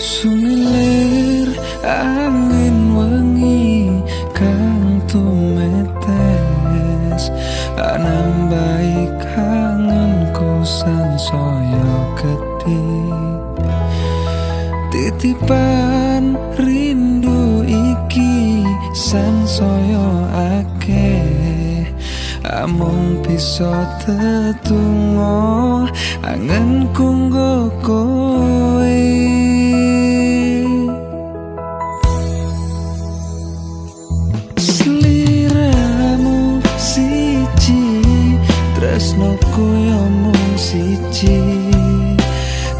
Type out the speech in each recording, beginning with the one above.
Sumilir angin wengi kang tumetes, anambahi kangenku sansaya gedhe. Titipan rindu iki sansaya akeh, amung bisa tetunggo angenku nggo kowe. Sliramu siji, tresnoku yo mung siji,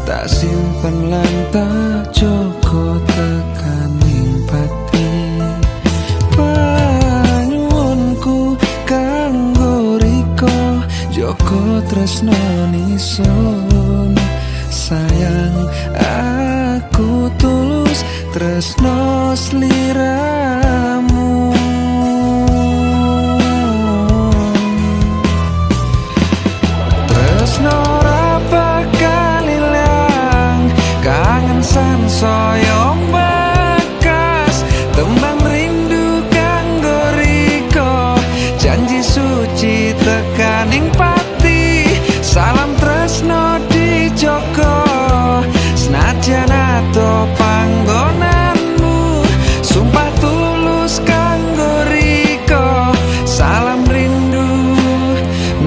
tak simpen lan tak jaga tekaning pati. Panyuwunku kanggo rika, jaga tresno nisun. Sayang aku tulus tresno sliramu. Tresno ora bakal ilang, kangen sansaya bekas, tembang rindu kanggo rika, janji suci tekaning pati. Salam tresno dijaga, senajan adoh panggonanmu, sumpah tulus kanggo rika. Salam rindu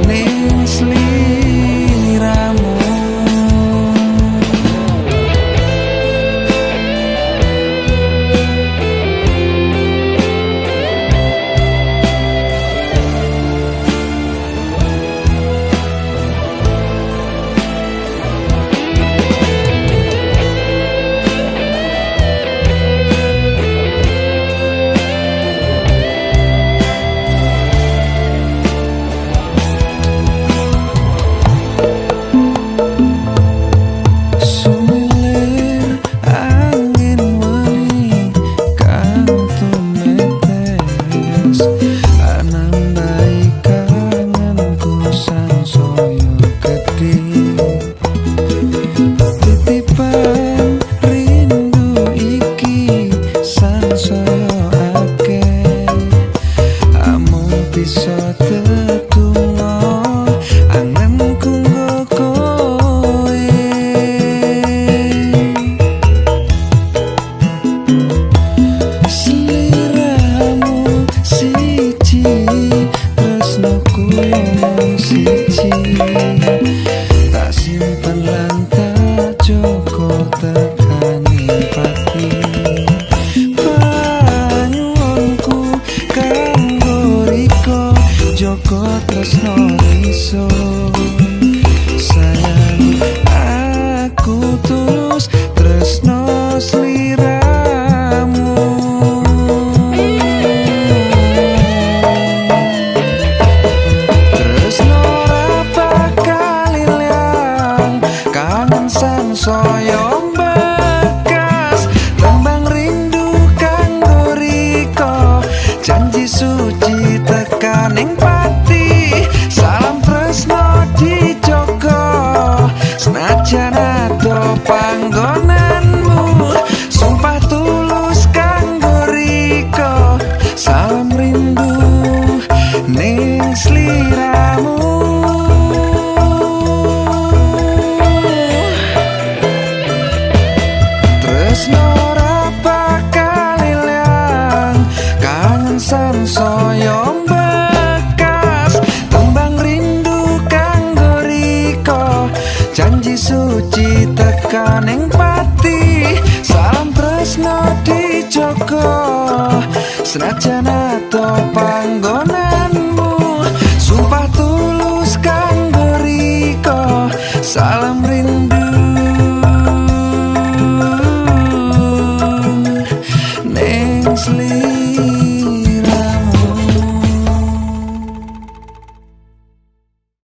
ning sliramu. Sumilir angin wengi kang tumetes, anambahi kangenku sansaya gedhe. Titipan rindu iki sansaya akeh, amung bisa tetunggo angenku nggo kowe. Sliramu siji, tresnoku yo mung siji, tak simpen lan tak jaga tekaning pati. Panyuwunku kanggo rika, jaga tresno nisun. Sayang aku tulus tresno sliramu. Tresno ora bakal ilang, kangen sansaya bekas, tembang rindu kanggo rika, janji suci tekaning pati. Salam tresno dijaga, senajan adoh panggonanmu, sumpah tulus kanggo rika. Salam rindu ning sliramu. Tresno ora bakal ilang, kangen sansaya bekas, tembang rindu kanggo rika, janji suci tekaning pati. Salam tresno dijaga, senajan adoh panggonanmu.